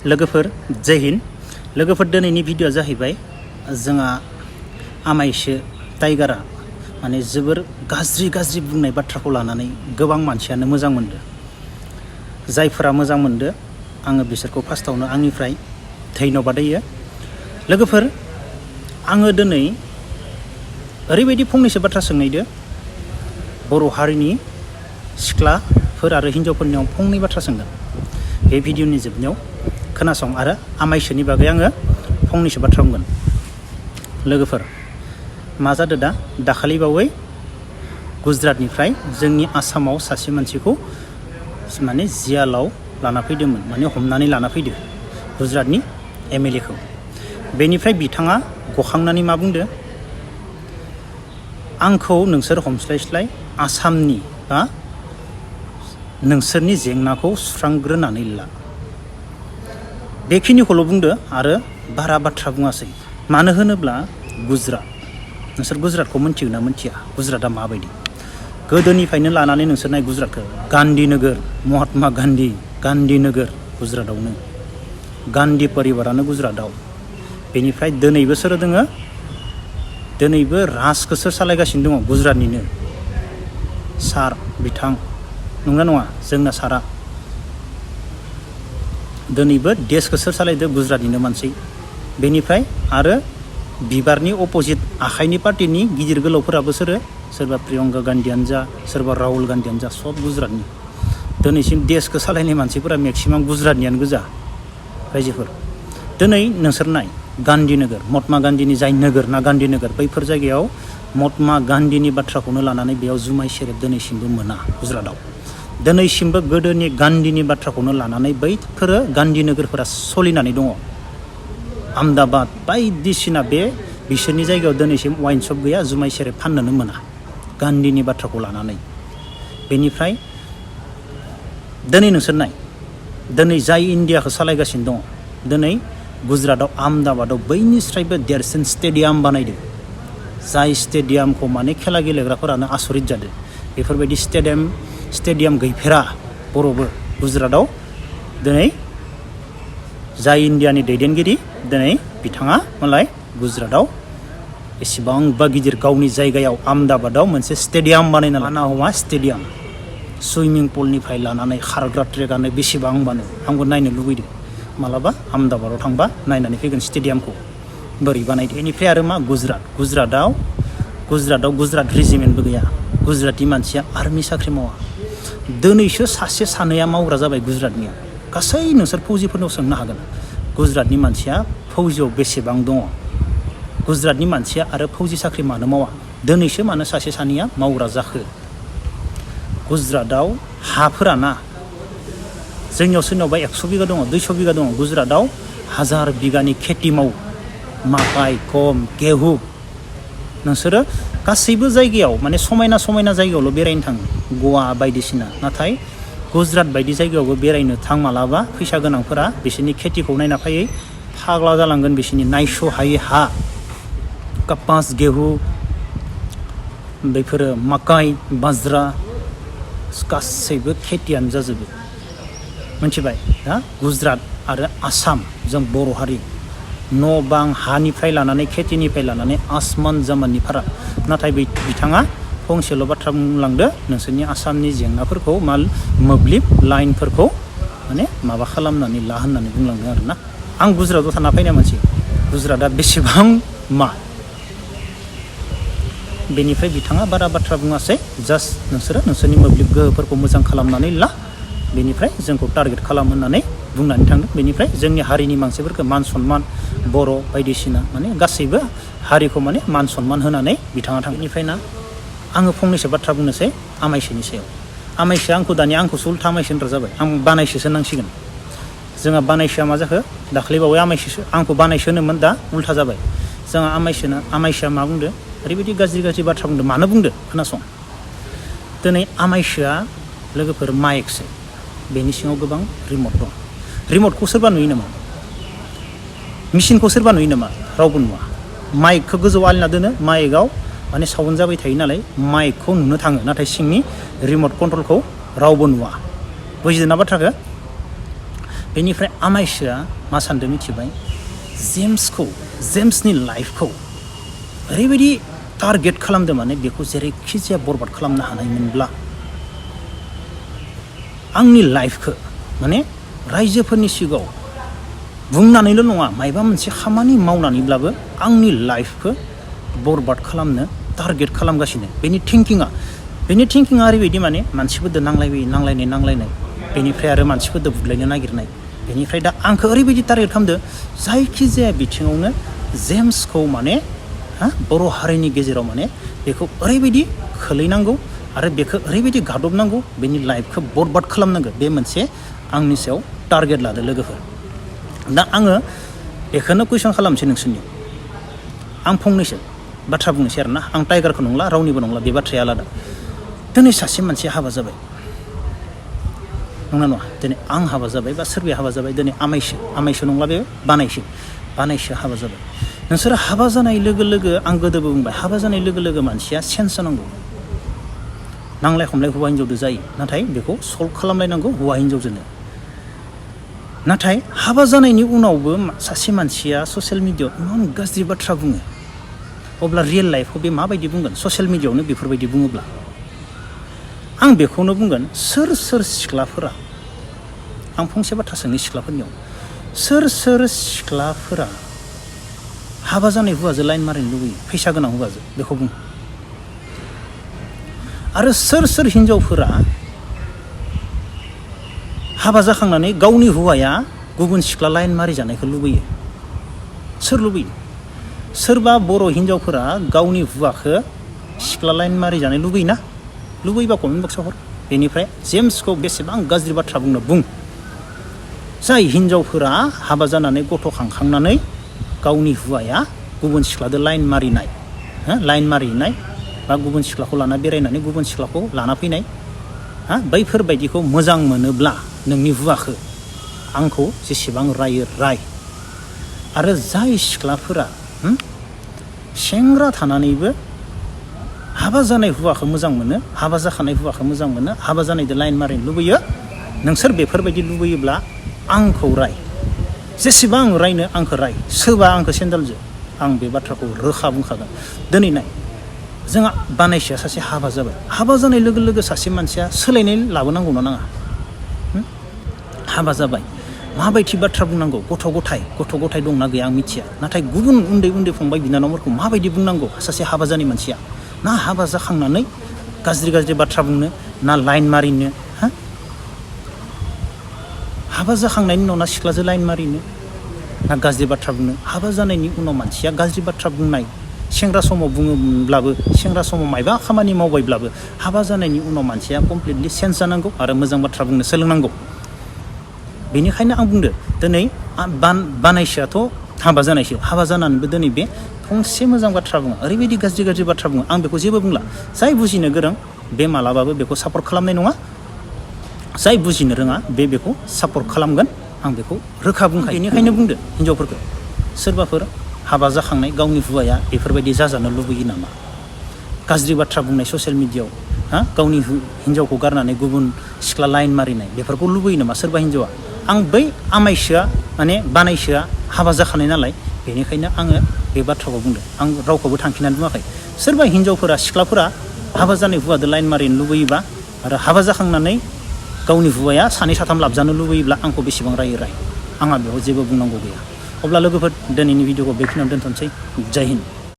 लोगोफोर जय हिन्द लोगोफोर दिनैनि भिडिअआ जाहैबाय जोंहा आमाइसो टाइगारा माने जोबोर गाज्रि बुंनाय बाथ्राखौ लानानै गोबां मानसियानो मोजां मोनदों। जायफोरा मोजां मोनदों आङो बिसोरखौ फार्स्टआवनो आंनिफ्राय धन्यबाद होयो। लोगोफोर आङो दिनै ओरैबायदि फंनैसो बाथ्रा सोंनायदो बर' हारिनि सिख्लाफोर आरो हिन्जावफोरनियाव फंनै बाथ्रा सोंगोन। बे भिडिअनि जोबनायाव खोनासं आरो आमाइसोनि बागै आङो फंनैसो बाथ्रा बुंगोन। लोगोफोर मा जादों दाखालि बावै गुजरातनिफ्राय जोंनि आसामाव सासे मानसिखौ माने जियालाव लाना फैदोंमोन, माने हमनानै लाना फैदो गुजरातनि MLA खौ। बेनिफ्राय बिथाङा गखांनानै मा बुंदो, आंखौ नोंसोर हमस्लायस्लाय आसामनि बा नोंसोरनि जेंनाखौ सुस्रांग्रोनानै ला, बेखिनिखौल' बुंदो आरो बारा बाथ्रा बुङासै। मानो होनोब्ला गुजरात, नोंसोर गुजरातखौ मिथिगोना मिथिया? गुजरातआ माबायदि? गोदोनिफ्रायनो लानानै नोंसोर नाय गुजरातखौ गान्धी नोगोर, महात्मा गान्धी नोगोर गुजरातआवनो, गान्धी परिबारानो गुजरातआव। बेनिफ्राय दिनैबो सोर दोङो? दिनैबो राजखौ सोर सालायगासिनो दङ? गुजरातनिनो सार बिथां, नंगौना नङा? जोंना सारा दिनैबो देशखौ सोर सालायदो? गुजरातनिनो मानसि। बेनिफ्राय आरो बिबारनि अपोजिट आखाइनि पार्टिनि गिदिर गोलावफोराबो सोरबा प्रियंका गान्धीयानो जा, सोरबा राहुल गान्धीयानो जा, सब गुजरातनि। दिनैसिम देशखौ सालायनाय मानसिफोरा मेक्सिमाम गुजरातनियानो गोजा रायजोफोर। दिनै नोंसोर नाय गान्धी नोगोर, महात्मा गान्धीनि जाय नोगोर ना गान्धी नोगोर, बैफोर जायगायाव महात्मा गान्धीनि बाथ्राखौनो लानानै बेयाव जुमाय सेरेब दिनैसिमबो मोना गुजरातआव। दिनैसिमबो गोदोनि गान्धीनि बाथ्राखौनो लानानै बैफोरो गान्धी नोगोरफोरा सोलिनानै दङ। आहमेदाबाद बायदिसिना बे बिसोरनि जायगायाव दिनैसिम वाइन शप गैया, जुमाय सेरेब फाननोनो मोना गान्धीनि बाथ्राखौ लानानै। बेनिफ्राय दिनै नोंसोर नाय, दिनै जाय इन्डियाखौ सालायगासिनो दङ, दिनै गुजरातआव आहमेदाबादाव बैनिफ्रायबो देरसिन स्टेडियाम बानायदों। जाय स्टेडियामखौ माने खेला गेलेग्राफोरानो आसरित जादों। बेफोरबायदि स्टेडियाम गैफेरा बर'बो गुजरातआव। दिनै जाय इन्डियानि दैदेनगिरि, दिनै बिथाङा मालाय गुजरातआव एसेबांबा गिदिर गावनि जायगायाव आहमेदाबादाव मोनसे स्टेडियाम बानायना लाना हवा स्टेडियाम, सुइमिं पुलनिफ्राय लानानै खारग्रा ट्रेकआनो बेसेबांबानो। आंबो नायनो लुबैदों, मालाबा आहमेदाबादाव थांबा नायनानै फैगोन स्टेडियामखौ बोरै बानायदो। बेनिफ्राय आरो मा गुजरातआव गुजरात रेजिमेन्टबो गैया। गुजरातनि मानसिया आर्मि साख्रि मावा। दिनैसो सासे सानैया मावग्रा जाबाय गुजरातनिया। गासै नोंसोर फौजिफोरनाव सोंनो हागोन गुजरातनि मानसिया फौजियाव बेसेबां दङ। गुजरातनि मानसिया आरो फौजि साख्रि मानो मावा? दिनैसो मानो सासे सानैया मावग्रा जाखो? गुजरातआव हाफोरा ना, जोंनियाव सोरनावबा 100 बिगा दङ, 200 बिगा दङ। गुजरातआव 1000 बिगानि खेथि मावो, माकाइ, गम, गेहु। नोंसोरो गासैबो जायगायाव माने समायना जायगायावल' बेरायनो थाङो, गवा बायदिसिना। नाथाय गुजरात बायदि जायगायावबो बेरायनो थां मालाबा, फैसा गोनांफोरा बिसोरनि खेथिखौ नायना फैयै फाग्ला जालांगोन। बिसोरनि नायस' हायै हा, कपास, गेहु, बेफोरो माकाइ, बाज्रा, गासैबो खेथियानो जाजोबो। मिथिबाय दा? गुजरात आरो आसाम, जों बर' हारि, न' बां हानिफ्राय लानानै खेथिनिफ्राय लानानै आसमान जामाननि फाराग। नाथाय बिथाङा फंसेल' बाथ्रा बुंलांदो, नोंसोरनि आसामनि जेंनाफोरखौ मोब्लिब लाइनफोरखौ माने माबा खालामनानै ला होननानै बुंलांदों आरोना। आं गुजरातआव थाना फैनाय मानसि, गुजरातआ बेसेबां मा, बेनिफ्राय बिथाङा बारा बाथ्रा बुङासै। जास्ट नोंसोरो नोंसोरनि मोब्लिब गोहोफोरखौ मोजां खालामनानै ला, बेनिफ्राय जोंखौ टारगेट खालाम होननानै बुंनानै थांदों। बेनिफ्राय जोंनि हारिनि मानसिफोरखौ मान सनमान, बर' बायदिसिना माने गासैबो हारिखौ माने मान सनमान होनानै बिथाङा थाङो। बेनिफ्रायनो आङो फंनैसो बाथ्रा बुंनोसै आमाइसोनि सायाव। आमाइसोआ आंखौसो उल्था आमाइसो होनग्रा जाबाय। आं बानायसोसो नांसिगोन। जोंहा बानायसोआ मा जाखो? दाखालि बावै आंखौ बानायसो होनोमोन, दा उल्था जाबाय। जोंहा आमाइसोआ मा बुंदो? ओरैबायदि गाज्रि बाथ्रा बुंदो। मानो बुंदो? खोनासं। दिनै आमाइसोआ लोगोफोर माइकसो, बेनि सिङाव गोबां रिमट दं। रिमटखौ सोरबा नुयो नामा? मेचिनखौ सोरबा नुयो नामा? रावबो नुवा। माइकखौ गोजौ आलिना दोनो, माइकआव माने साउन्ड जाबाय थायो नालाय माइकखौ नुनो थाङो, नाथाय सिंनि रिमट कन्ट्रलखौ रावबो नुवा। बुजिदों ना बाथ्राखौ? बेनिफ्राय आमाइसोआ मा सानदों मिथिबाय जेम्सनि लाइफखौ ओरैबायदि टारगेट खालामदों माने बेखौ जेरैखि जाया बरबाद खालामनो हानायमोनब्ला आंनि लाइफखौ माने रायजोफोरनि सिगाङाव बुंनानैल' नङा मायबा मोनसे खामानि मावनानैब्लाबो आंनि लाइफखौ बरबाद खालामनो टारगेट खालामगासिनो बेनि थिंकिङा ओरैबायदि माने मानसिफोरजों नांलायनाय बेनिफ्राय आरो मानसिफोरजों बुदलायनो नागिरनाय बेनिफ्राय दा आंखौ ओरैबायदि टारगेट खालामदो जायखिजाया बिथिङावनो जेम्सखौ माने बर' हारिनि गेजेराव माने बेखौ ओरैबायदि खोलैनांगौ आरो बेखौ ओरैबायदि गादबनांगौ बेनि लाइफखौ बरबाद खालामनांगौ बे मोनसे आंनि सायाव टारगेट लादो लोगोफोर दा आङो बेखौनो कुइसन खालामनोसै नोंसोरनियाव आं फंनैसो बाथ्रा बुंनोसै आरोना आं टाइगारखौ नंला रावनिबो नंला बे बाथ्राया आलादा दिनै सासे मानसिया हाबा जाबाय नङा दिनै आं हाबा जाबाय बा सोरबाया हाबा जाबाय दिनै आमाइसो नंला बे बानायसो हाबा जाबाय नोंसोरो हाबा जानाय लोगो लोगो आं गोदोबो बुंबाय हाबा जानाय लोगो लोगो मानसिया सेन्स जानांगौ नांलाय खमलाय हौवा हिन्जावजों जायो नाथाय बेखौ सल्भ खालामलायनांगौ हौवा हिन्जावजोंनो नाथाय हाबा जानायनि उनावबो सासे मानसिया ससियेल मिडियायाव इमान गाज्रि बाथ्रा बुङो अब्ला रियेल लाइफखौ बे माबायदि बुंगोन ससियेल मिडियायावनो बेफोरबायदि बुङोब्ला आं बेखौनो बुंगोन सोर सिख्लाफोरा आं फंसे बाथ्रा सोंनि सिख्लाफोरनियाव सोर सिख्लाफोरा हाबा जानाय हौवाजों लाइन मारिनो लुबैयो फैसा गोनां हौवाजों बेखौ बुं आरो सोर हिन्जावफोरा हाबा जाखांनानै गावनि हौवाया गुबुन सिख्ला लाइन मारि जानायखौ लुबैयो सोर लुबैयो सोरबा बर' हिन्जावफोरा गावनि हौवाखौ सिख्ला लाइन मारि जानाय लुबैयोना लुबैबा कमेन्ट बक्सआव हर बेनिफ्राय जेम्सखौ बेसेबां गाज्रि बाथ्रा बुं जाय हिन्जावफोरा हाबा जानानै गथ' खांखांनानै गावनि हौवाया गुबुन सिख्लाजों लाइन मारिनाय बा गुबुन सिख्लाखौ लाना बेरायनानै गुबुन सिख्लाखौ लाना फैनाय बैफोरबायदिखौ मोजां मोनोब्ला नोंनि हौवाखौ आंखौ जेसेबां रायो राय आरो जाय सिख्लाफोरा सेंग्रा थानानैबो हाबा जानाय हौवाखौ मोजां मोनो हाबा जाखानाय हौवाखौ मोजां मोनो हाबा जानायजों लाइन मारिनो लुबैयो नोंसोर बेफोरबायदि लुबैयोब्ला आंखौ राय जेसेबां रायनो आंखौ राय सोरबा आंखौ सेन्देलजों आं बे बाथ्राखौ रोखा बुंखागोन दिनै नाय जोंहा बानायसेया सासे हाबा जाबाय हाबा जानाय लोगो लोगो सासे मानसिया सोलायनाय लाबोनांगौ ना नाङा हाबा जाबाय माबायदि बाथ्रा बुंनांगौ गथ' गथाय दंना गैया आं मिथिया नाथाय गुबुन उन्दै फंबाय बिनानावफोरखौ माबायदि बुंनांगौ सासे हाबा जानाय मानसिया ना हाबा जाखांनानै गाज्रि बाथ्रा बुंनो ना लाइन मारिनो हाबा जाखांनायनि उनाव ना सिख्लाजों लाइन मारिनो ना गाज्रि बाथ्रा बुंनो हाबा जानायनि उनाव मानसिया गाज्रि बाथ्रा बुंनाय सेंग्रा समाव बुङोब्लाबो सेंग्रा समाव मायबा खामानि मावबायब्लाबो हाबा जानायनि उनाव मानसिया कमप्लिटलि चेन्ज जानांगौ आरो मोजां बाथ्रा बुंनो सोलोंनांगौ बेनिखायनो आं बुंदो दिनै बानायसोआथ' हाबा जानायसो हाबा जानानैबो दिनै बे फंसे मोजां बाथ्रा बुङो ओरैबायदि गाज्रि बाथ्रा बुङो आं बेखौ जेबो बुंला जाय बुजिनो गोरों बे मालाबाबो बेखौ सापर्ट खालामनाय नङा जाय बुजिनो रोङा बेखौ सापर्ट खालामगोन आं बेखौ रोखा बुंखायो बेनिखायनो बुंदो हिन्जावफोरखौ सोरबाफोर हाबा जाखांनाय गावनि हौवाया बेफोरबायदि जाजानो लुबैयो नामा गाज्रि बाथ्रा बुंनाय ससियेल मिडियायाव गावनि हिन्जावखौ गारनानै गुबुन सिख्ला लाइन मारिनाय बेफोरखौ लुबैयो नामा सोरबा हिन्जावा आं बै आमाइसोआ माने बानायसोआ हाबा जाखानाय नालाय बेनिखायनो आङो बे बाथ्राखौ बुंदों आं रावखौबो थांखिनानै बुङाखै सोरबा हिन्जावफोरा सिख्लाफोरा हाबा जानाय हौवाजों लाइन मारिनो लुबैयोबा आरो हाबा जाखांनानै गावनि हौवाया सानै साथाम लाबजानो लुबैयोब्ला आंखौ बेसेबां रायो राय आंहा बेयाव जेबो बुंनांगौ गैया अब्ला लोगोफोर दिनैनि भिडिअखौ बेखिनियाव दोनथ'नोसै जय हिन्द